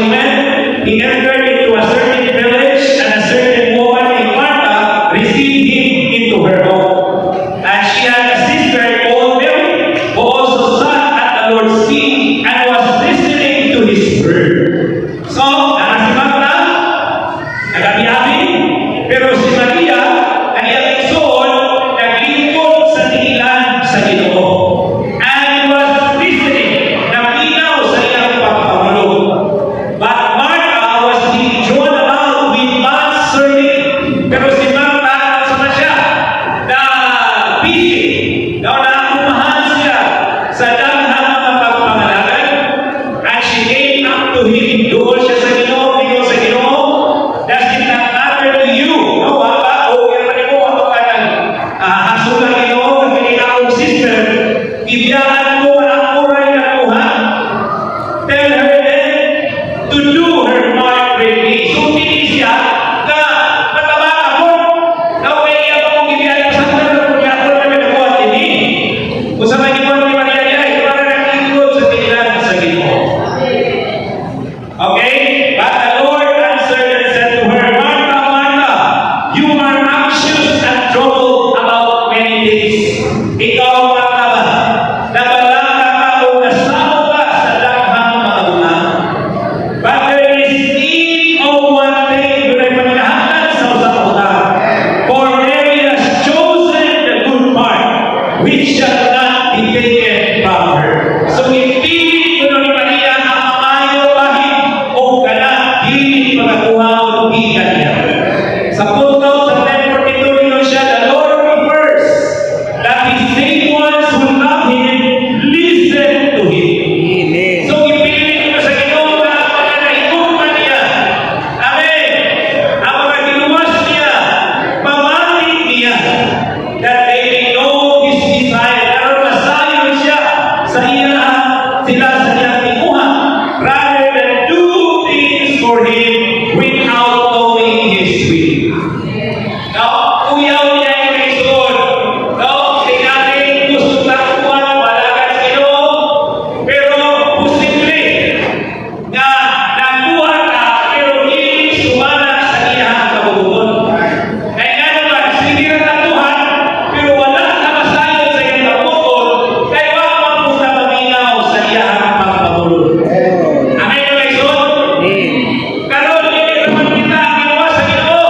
So he went, he entered into a certain village, and a certain woman named Martha received him into her home. And she had a sister called Mary, who also sat at the Lord's feet and was listening to his word. So, naa si Martha, nagabi-abi, pero si Maria, ang iyang igsoon, naglingkod sa tiilan sa Ginoo. And was listening, naminaw sa iyang pagpangulo. But Martha was being drawn about with much serving. Pero si Martha, sama siya, na busy, na naakumahan siya sa daghang mga pagpangalagad. And she came up to him, duol siya sa Ginoo, duol sa Ginoo, "Does it not matter to you?" No, wa ba? Okay man nimo ato ka nang hasulan, Ginoo, nga kini akong sister, gibiyaan ko nga ako ray nakuha. "Tell her then to do her part with me." So, kini siya nga mataba ako. Now, kay iya pa kong gibiyaan ko sa kung ako na may nakuha ini. Kung sa may gibuhat ni Maria niya, ito na naglingkod sa tiilan sa Ginoo. Okay? But the Lord answered and said to her, "Martha, Martha, you are anxious and troubled about many things." Ikaw, Martha ba? Nabalaka ka o nasamo ka sa daghang mga butang. "But there is need of one thing." Dunay panginahanglan sa usa ka butang. "For Mary has chosen the good part, which shall not be taken from her." So, ipili kuno ni Maria ang maayo bahin o kana dili pagakuhaon gikan niya. Sa footnote sa 10:42 ningon siya, "The Lord prefers that His saved ones who love Him listen to Him." Amen. So, ipili ko sa Ginoo nga ang mga nahigugma niya. Amen. Ang mga giluwas niya, mamati niya, that they may know His desire. Aron masayon siya sa iya, sila sa iyang tinguha, rather than do things for Him without knowing His will. No? Kuyaw niya yung kaisuod. No? Tingnan gusto takuan, wala ka sa Ginoo. Pero posible nga nakuha ka pero dili sumala sa iyang kabubut-on. Kaya nga naman, sige ra natuhan, pero wala ka masayon sa iyang kabubut-on, kay wa man po ka maminaw sa iyang pagpamulod. Amen, mga kaisuod? Amen. Karon dili naman kita ang ginawa sa Ginoo.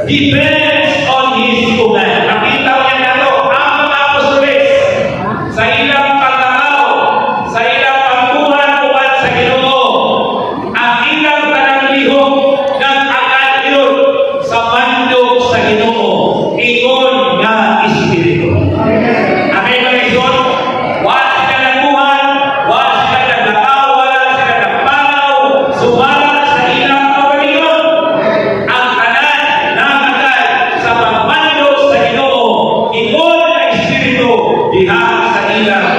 depends on His command. Makita niya nato ang mga apostoles sa ilang paglakaw, sa ilang pagbuhat uban sa Ginoo, ang ilang tanang lihok nag-agad yun sa mando sa Ginoo, ingon nga Espiritu. Amen, mga igsoon? Wala sila nagbuhat, wala sila naglakaw, wala sila nagpanaw, sumala sa ilang kaugalingon. Ang tanan nangagad sa pagmando sa Ginoo, ingon nga Espiritu diha sa ilang